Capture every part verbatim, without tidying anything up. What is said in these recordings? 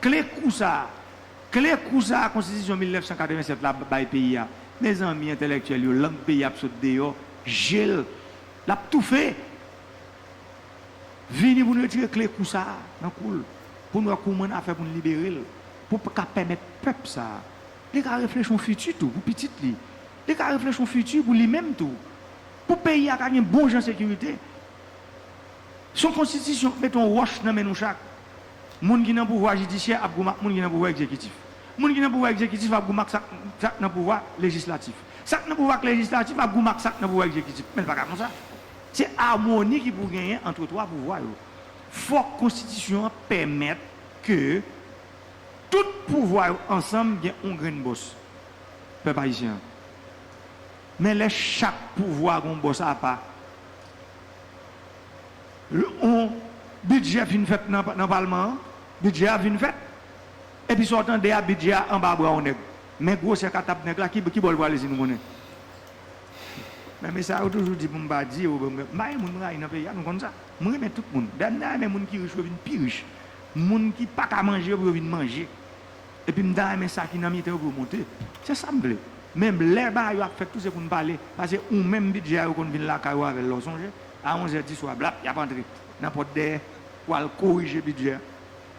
Kle kou sa a, kle kou sa a konstitisyon mil nèf san katrevennsèt la bay peyi a. Mezanmi, entèlektyèl yo, lang peyi a ap sot deyò, je l, l ap toufe. Vini pou n retire kle kou sa a nan kou l, pou n wè kouman n a fè pou n libere l, pou ka pèmèt pèp sa a, li ka reflechi yon fiti tou pou pitit li, li ka reflechi yon fiti pou li menm tou, pou peyi a ka gen bon jan sekirite. Se yon konstitisyon k mete yon wòch nan men nou chak. Moun ki nan pouvwa jidisyè ap goumen ak moun ki nan pouvwa egzekitif. Moun ki nan pouvwa egzekitif ap goumen ak sa k, sa k nan pouvwa lejislatif. Sa k nan pouvwa lejislatif ap goumen ak sa k nan pouvwa egzekitif. Men l pa ka konsa. Se amoni ki pou genyen ant twa pouvwa yo. Fòk konstitisyon an pèmèt ke tout pouvwa yo ansanm gen yon grenn bòs. Pèp ayisyen an. Men lè chak pouvwa gen yon bòs apa, yon bidjè fin fèt nan, nan palman an, bidjè a fin fèt, epi sa w tande a, bidjè a anba bra yon nèg. Men gwosè katap nèg la, ki, ki bò l prale si nou konnen? Men, men sa yo toujou di pou m pa di yo, m pa gen moun m rayi nan peyi a, nou konn sa. M renmen tout moun. Dayè, m ta renmen moun ki rich yo vin pi rich. Moun ki pa ka manje yo pou yo vin manje. Epi m ta renmen sa ki nan mitan yo pou yo monte. Se sa m vle. Men lè bagay yo ap fèt tou, se pou n pale. Paske ou menm bidjè a yo konn vin lakay ou avè l, lè w sonje. A onzè diswa, blap, y ap antre nan pòt dèyè pou al korije bidjè a.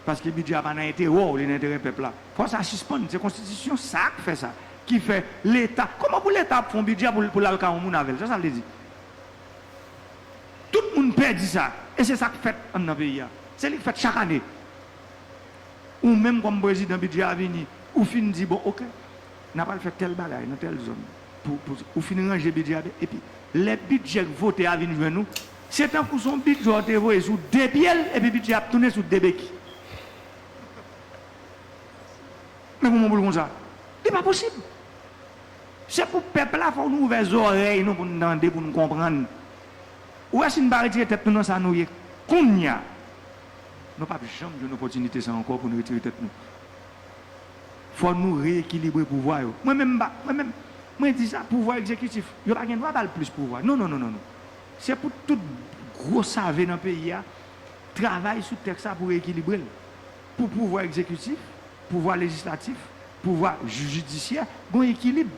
Paske bidjè a pa nan enterè w, li nan enterè pèp la. Fò sa sispann. Se konstitisyon sa k fè sa. Ki fè Leta, kòman pou Leta ap fè yon bidjè pou, pou l al kay yon moun avè l? Sa sa vle di? Tout moun pèdi sa. E se sa k fèt anndan peyi a. Se li k fèt chak ane. Ou menm kòm prezidan, bidjè a vini, ou fin di, bon, oke, n a pral fè tèl bagay nan tèl zòn. Pou, pou, ou fin ranje bidjè a, epi lè bidjè k vote a vin jwenn ou, se tankou se yon bidjè w te voye sou de pye l, epi bidjè a ap tounen sou de beki. Men kòman pou l konsa? Li pa posib. Se pou pèp la, fò nou ouvè zòrèy nou pou n tande, pou n konprann. Ou wè, si n pa retire tèt nou nan sa nou ye kounye a, nou p ap janm jwenn opòtinite sa ankò pou n retire tèt nou. Fò nou reyekilibre pouvwa yo. Mwen menm, m pa, mwen menm, mwen di sa, pouvwa egzekitif, yo pa gen dwa ba l plis pouvwa. Non, non, non, non, non. Se pou tout gwo save nan peyi a travay sou tèks sa pou reyekilibre l. Pou pouvwa egzekitif, pouvwa lejislatif, pouvwa jidisyè, gon ekilib.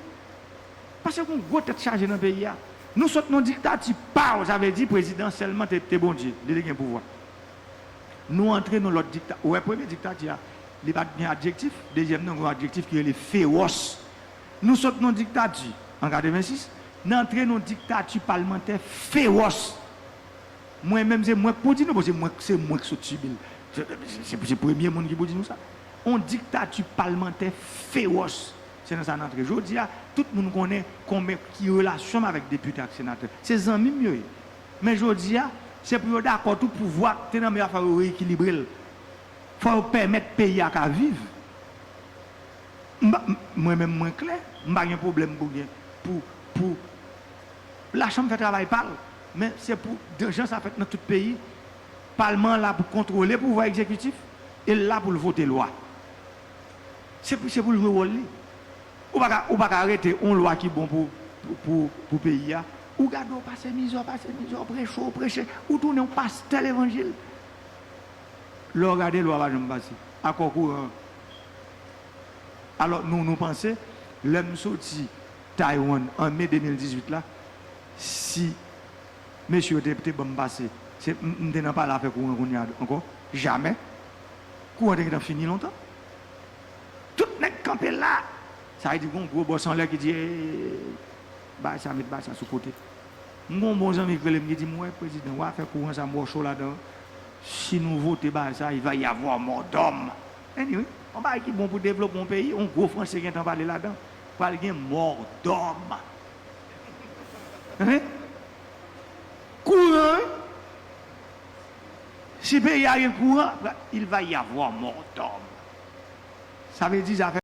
Paske gon gwo tèt chaje nan peyi a. Nou sot nan diktati pa w, sa vle di prezidan sèlman te, te Bondye, li te gen pouvwa. Nou antre nan lòt dikta-, ou wè premye diktati a, li pa t gen adjektif, dezyèm nan gon adjektif ki rele fewòs. Nou sot nan diktati an katrevensis, n antre nan diktati palmantè fewòs. Mwen menm, se mwen k pou di nou, bon, se mwen, se mwen k sot sibi l. Se, se, se premye moun ki pou di nou sa. On diktati palmantè fewòs. Se nan sa n antre. Jodi a, tout moun konnen konbyen ki relasyon m avèk depite ak senatè. Se zanmi m yo ye. Men jodi a, se pou yo dakò tou pouvwa k te nan men yo a, fò yo reyekilibre l. Fò yo pèmèt peyi a ka viv. M pa, m, mwen menm, mwen klè, m pa gen pwoblèm pou gen, pou, pou lachanm fè travay pa l, men se pou, jan sa fèt nan tout peyi, palman an la pou kontwole pouvwa egzekitif, e l la pou l vote lwa. Se pou, se pou l jwe wòl li. Ou pa ka, ou pa ka rete yon lwa ki bon pou, pou, pou, pou peyi a. Ou gade w pase mizè, w pase mizè, w preche, w preche, ou tounen yon pastè levanjil. Lè w gade, lwa pa janm pase. Akò kouran an. Alò, nou, nou panse, lè m soti Taiwan an me de mil dizuit la, si mesye yo te, te ban m pase, se, m, m te nan pale afè kouran kounye a ankò? Jamè. Kouran te gentan fini lontan. Tout nèg kanpe la. Sa vle di gon gwo bòs anlè ki di, "Ey, bay sa, met bay sa sou kote." M gon bon zanmi ki rele m, ki di m, "Wè, prezidan, wè afè kouran sa, m wè w cho ladan. Si nou vote bagay sa, il va y avoir mort d'homme." Anyway, yon bagay ki bon pou devlope yon peyi, yon gwo franse gentan pale ladan. Pral gen mort d'homme. Hein? Kouran, wi. Si peyi a gen kouran, il va y avoir mort d'homme. Sa vle di zafè